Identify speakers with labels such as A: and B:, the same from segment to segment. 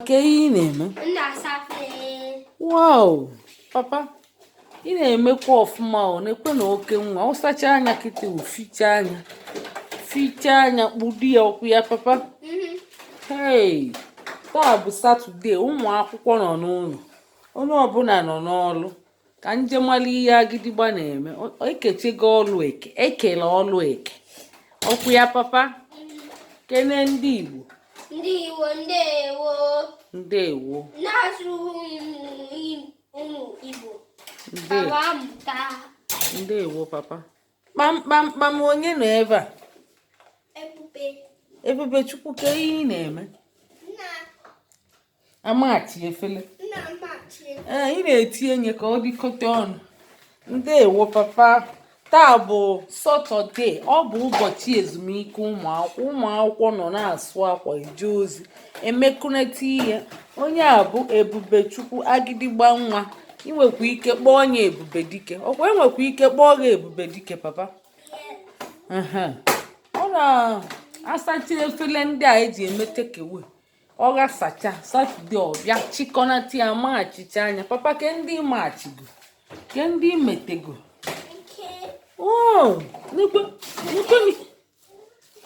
A: Ke ihe ị na-eme?
B: M na-asa afere.
A: Wow, papa, ị na-emekwa ọfụma. Ọ na-ekwe na oke nwa ọ sacha anya kịta, o fichaa anya, fichaa anya, kpụdi ya ọkwụ ya, papa. Hey, taa bụ Saturday, ụmụ akwụkwọ nọ n'ụlọ, onye ọbụla nọ n'ọlụ. Ka njemala ihe agịdịgba na-eme. Ekechego ọlụ, eke ekele ọlụ eke ọkwụ ya. Papa, kene ndị Igbo.
B: Ndị Igbo, ndewo.
A: Ndewo.
B: Na-asụ ụmụ Igbo.
A: Ndewo.
B: Baba mụta.
A: Ndewo, papa. Kpamkpamkpam, onye nọ ebe a?
B: Ebube.
A: Ebube Chukwu, ke ihe ị na-eme?
B: Nna.
A: Amachi efele.
B: Nna machi.
A: Ee, ị na-eti enye ka ọ dịkọta ọnụ. Ndewo, papa. Taa bụ Saturday, ọ bụ ụbọchị ezumike ụmụ akwụkwọ. Ụmụ akwụkwọ nọ na-asụ akwa, eje ozi, emekọnata ihe. Onye a bụ Ebube Chukwu, agịdịgba nwa. Ị nwekwa ike kpọọ onye Ebube Dike. Ọkwa enwekwa ike kpọọ gị Ebube Dike, papa. Ehe. Ọ na-asacha efere ndị a eji eme takeaway. Ọ ghasacha Saturday, ọ bịa chịkọnata ya, ma achịcha anya. Papa, ke ndị machigo, ke ndị metego?
B: Nke.
A: Wow, nekwe nekwe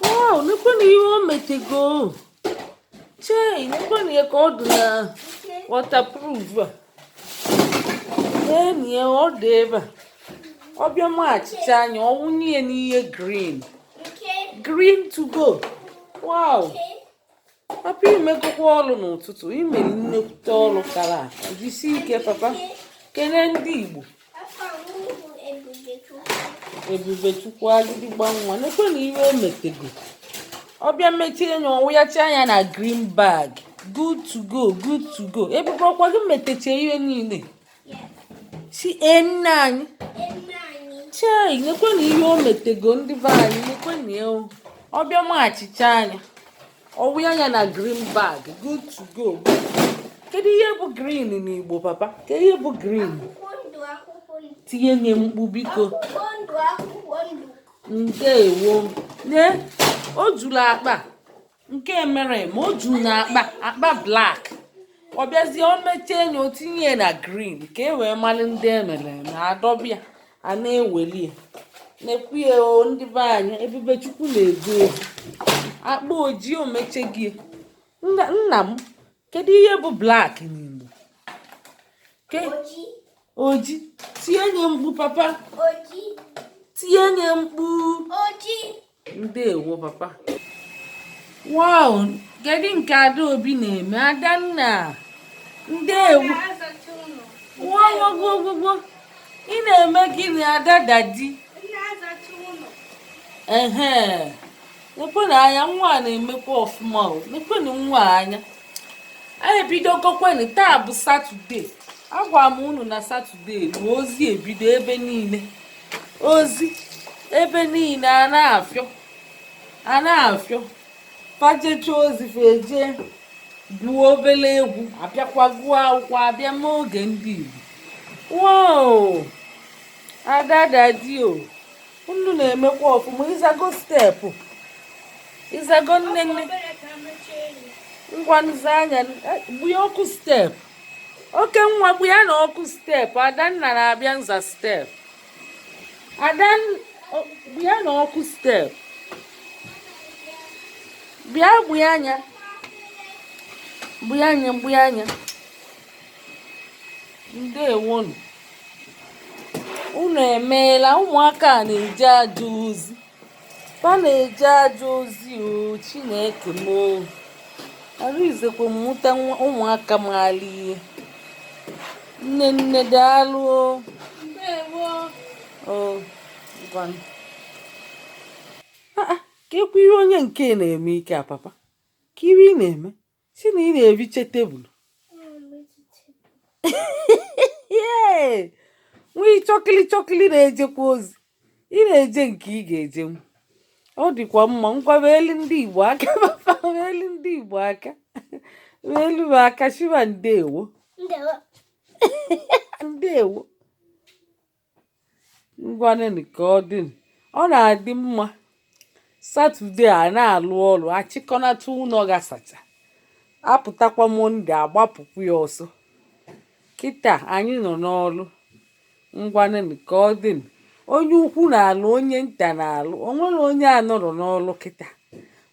A: wow, nekwe na ihe o metego. Chei, nekwe na ya ka ọ dị na
B: Nke.
A: waterproof a. Lee ya, ọ dị ebe a. Ọ bịa ma achịcha anya, ọ wụnye ya n'ihe green.
B: Nke.
A: Green to go. Wow.
B: Nke.
A: Papa, imegokwa ọlụ n'ụtụtụ. Imere nnekwute ọlụ kara aka. Jisie ike, papa. Kene ndị Igbo.
B: Afa m bụ Ebube Chukwu.
A: Ebube Chukwu, agịdịgba nwa. Nekwe na ihe o metego. Ọ bịa mechie ya, ọwụyacha anya na green bag. Good to go, good to go. Ebube, ọkwa gị metecha ihe niile?
B: Yes.
A: Si nne anyị.
B: Nne anyị.
A: Chei, nekwe na ihe o metego. Ndị be anyị, nekwe na ya o. Ọ bịa ma achịcha anya, ọwụ anya na green bag. Good to go, good to go. Kedu ihe bụ green n'Igbo, papa? Kedu ihe bụ green?
B: Akwụkwọ ndụ, akwụkwọ ndụ.
A: Tinye nye mkpu, biko.
B: Akwụkwọ ndụ, akwụkwọ ndụ.
A: Ndewo. Ne o juru akpa nke mere ma o juru na akpa, akpa black. Ọ bịazie, o mechie ya, o tinye ya na green ka e wee mara ndị emere eme. Adọbịa a na-eweli ya. Nekwu ya o. Ndị be anyị, Ebube Chukwu na-eje ozi. Akpa ojii, o meche gị. Nna, nna m, kedu ihe bụ black n'Igbo? Ke
B: Oji.
A: Oji. Tie nye mkpu, papa.
B: Oji.
A: Tie nye mkpu.
B: Oji.
A: Ndewo, papa. Wow, kedu nke Adaobi na-eme? Adanna, ndewo. Gwogwogwogwo, ị na-eme gịnị, ada dadi? Ehe, nekwenụ anya nwa a na-emekwa ọfụma o. Nekwenụ nwa a anya. Anyị ebidogokwenụ. Taa bụ Saturday. Agwa m unu na Saturday na ozi ebido ebe niile, ozi ebe niile a na-afịọ, a na-afịọ. Fajecha ozi, feje gwuo obele egwu, abịakwa gụọ akwụkwọ, abịa mee oge ndị Igbo. Wow, ada dadi o, unu na-emekwa ọfụma. Ịzago step, ịzago nne nne. Ngwa, nza anya, gbunye ọkụ step. Oke nwa, gbunye na ọkụ step. Adanna na-abịa nza step. Ada, gbunye na ọkụ step. Bịa gbunye anya, gbunye anya, gbunye anya. Ndewonu, unu emeela. Ụmụaka a na-eje ajọ ozi, fa na-eje ajọ ozi o. Chineke m o, Arinzekwe, mmụta ụmụaka maara ihe. Nne nne, daalụ o.
B: Ndewo.
A: O ngwanụ. Ah ah, ka ekwe ihe onye nke na-eme ike a. Papa, ka ihe ị na-eme si na ị na-ebiche tebụl. Yee, nwa chọkịlị chọkịlị na-ejekwa ozi. Ị na-eje nke ị ga-ejenwu. Ọ dịkwa mma. Ngwa, elu ndị Igbo aka. Papa, elu ndị Igbo aka, elu m aka. Shiwa, ndewo.
B: Ndewo.
A: Ndewo. Ngwanụ, ka ọ dị, ọ na-adị mma. Saturday a na-alụ ọrụ, achịkọnata ụlọ, gasacha. Apụtakwa Monday, agbapụkwa ya ọsọ. Kịta anyị nọ n'ọlụ. Ngwanụnụ, ka ọ dị. Onye ukwu na-alụ, onye nta na-alụ, o nwere onye anọrọ n'ọlụ kịta,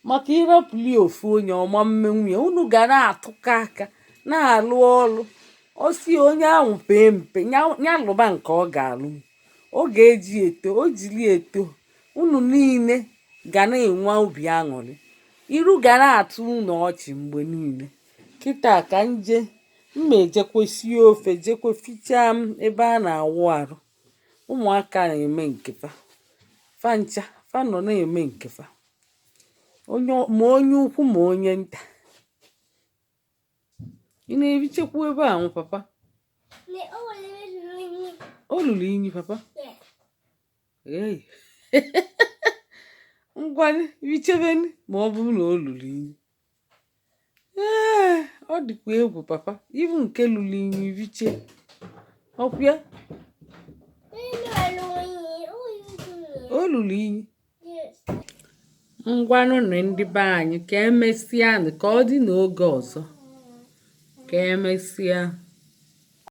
A: maka ịrapụli ofu onye ọma mmenwu ya. Unu ga na-atụkọ aka na-alụ ọlụ. Osi onye ahụ pee mpe, ya lụba nke ọ ga-alụ. Ọ ga-eji eto, o jiri eto, unu niile ga na-enwe obi aṅụrị, iru ga na-atụ unu ọchị mgbe niile. Kịta ka nje mma ejekwe sie ofe, jekwe fichaa m ebe a na-awụ arụ. Ụmụaka na-eme nke fa, fa ncha fa nọ na-eme nke fa, onye ma onye ukwu ma onye nta. Ị na-ehichekwa ebe ahụ, papa?
B: Nee, oh, nee.
A: O luru inyi, papa.
B: Yes.
A: Ei, ngwanụ, hichebeni ma ọ bụrụ na o luru inyi. Ee, ọ dịkwa egwu, papa. Ibu nke luru inyi riche ọkwịa.
B: Nee, oh,
A: O luru inyi.
B: Yes.
A: Ngwanụnụ, ndị be anyị, ka emesịanụ, ka ọ dị n'oge ọzọ. Ka emesịa.